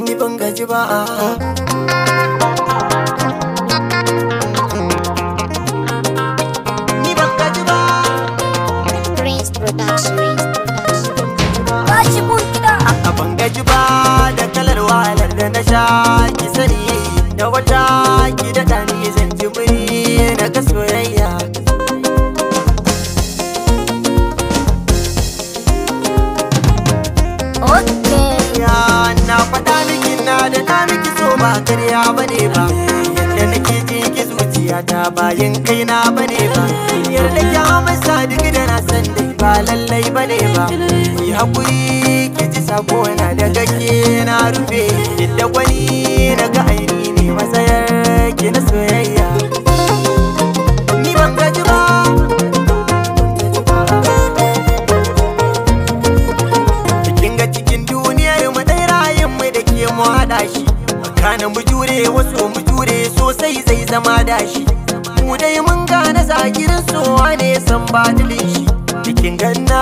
Ni ban gaji ba. Ni ban gaji ba. Prince Production. Tashi mun kiɗa. A ban gaji ba da kalar wahalar da na sha, ki sani da wata ki daɗa ni zan ji muri na ga soyayya. Okay. Ya na faɗa miki na da na miki so ba karya bane ba. Yadda nake ji ki zuciya ta bayan kai na bane ba. Yarda ki amsa duk da na san dai ba lallai bane ba. Ki hakuri ki ji sako na daga ke na rufe. Yadda gwani na ga aini ne matsayar ki na soyayya. Ni ban gaji ba. Kin ga cikin duniyar mu dai rayin mu da ke mu hada shi. Kana mu jure wasu mu jure sosai zai zama dashi. Mu dai mun gane zagirin sowa ne san badilin shi. Cikin ganna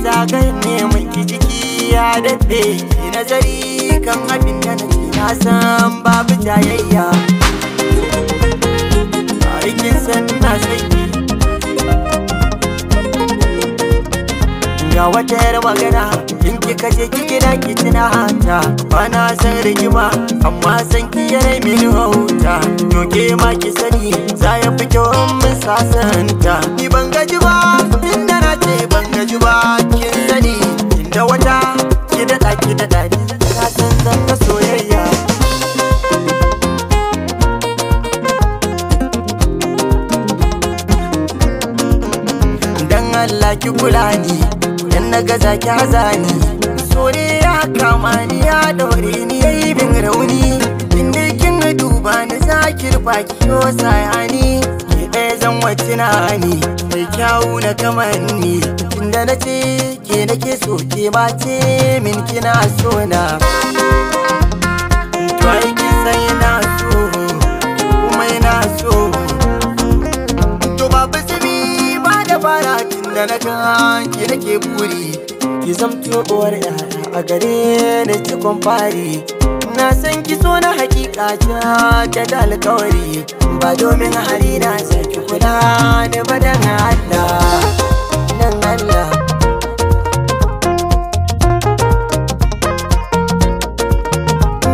zagayen ne mun ki jiki ya daɗe. Ki nazari kan abin da na ce na san babu jayayya. Aikin san na san ki. Ga wata yar magana in kika je ki gida ki tuna ta. Ba na san rigima amma san ki yana mini hauta. To ke ma ki sani za ya fi kyau in mun sasanta. Ni ban gaji ba tunda na ce ban gaji ba, kin sani inda wata ki daɗa ki daɗa ni na san zan ga soyayya. Dan Allah ki kula ni, dan na gaza ki haza ni. So ne ya kama ni ya daure ni yayi bin rauni. Inda kin duba ni za ki rufa ki yo sayani. Ki ɗaya zan wace na ni mai kyawu na kamanni. Inda na ce ke nake so ke ma ce min kina so na. To ai kin san ina so kuma ina so. To babu tsimi ba da fara tun da na ga ki nake buri. Ki zamto uwar yara a gare ni cikon fari. Na san ki so na hakika ta da alkawari. Ba domin hali na saki kula ni ba dan Allah, dan Allah.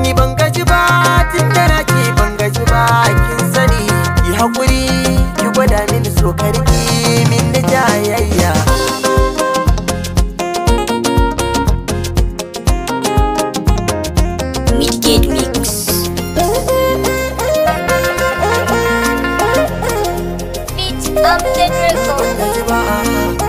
Ni ban gaji ba tun da na ce ban gaji ba, kin sani. Ki hakuri ki gwada mini so karki min da jayayya. Midgate Mix. Beat Upton Record. Gaji ba.